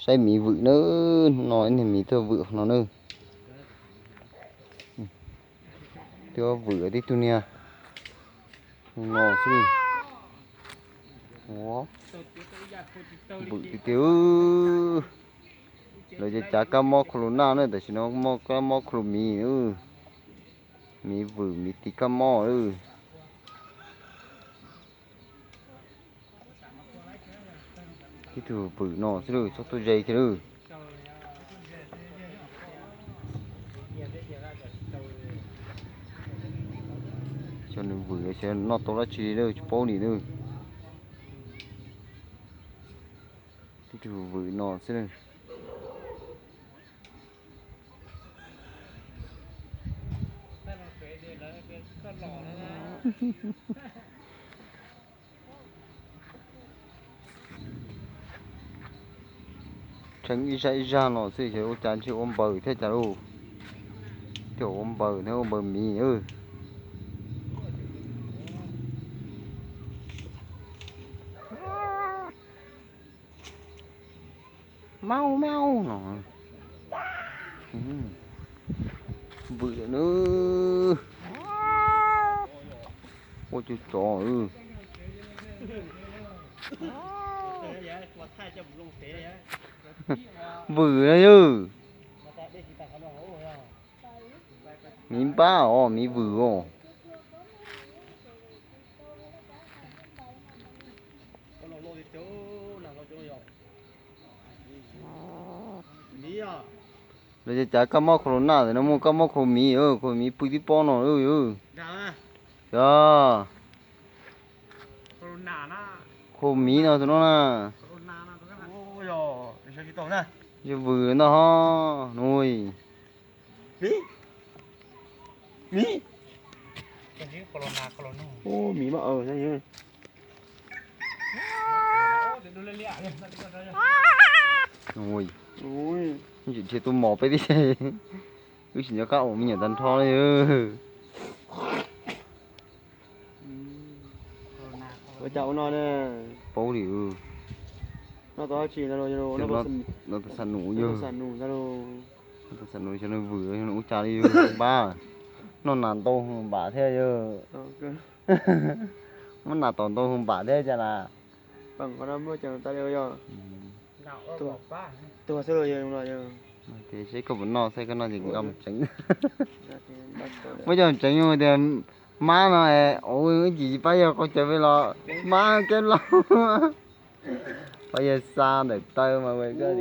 Saib miv vwm na, no ib niag miv tuaj vwm no na. Twb vwm tib tug niag no xwb. Vwm tiag tiag. Lawv cov cav kab mob corona na, tam sim no muaj kab mob corona miv, miv vwm miv tiv kab mob. Tib tug vwm no xwb, txhob tuaj ze kiag lawm. Xyov nws vwm xyov noj tau dab tsi li, tsis paub li na. Tib tug vwm no xwb. Tseev ib zaj ib zaj no xwb, xyov ua cas ntshe ua npaws thiab cas lauj. Thiaj ua npaws thiab, ua npaws miv. Maub maub no. Vwm na. Ua cuag tsov. Vwm na yawg. Miv npab os, miv vwm os. Lawv cov cav kab mob corona ntawm no muaj kab mob corona miv, corona miv pw tib pob no. Yog corona miv no tus no na. Yog vwm no ho. Nui. Tsis dhia tuaj mos peb tib si. Wb tsis nco qab ua me nyuam tag nrho li. Ua cas ua no ne? Paub li. Noj tau dab tsi ntag los? Noj tau xa nus yog. Noj tau xa nus, xyov nws vwm xyov nws ua cas li yog npab. Noj nas ntau npam thiab yog. Muab nas tom ntau npam thiab cas las. Tuag xwb los yog no yog. Ces seb koj puas noj, saib koj noj ces nkag mus tseev. Muab coj mus tseev tias mab no, ua ib chim pab yawg qau cawv pem los mab keb loj. Pab yawg xa ntawm taw mas koj tias.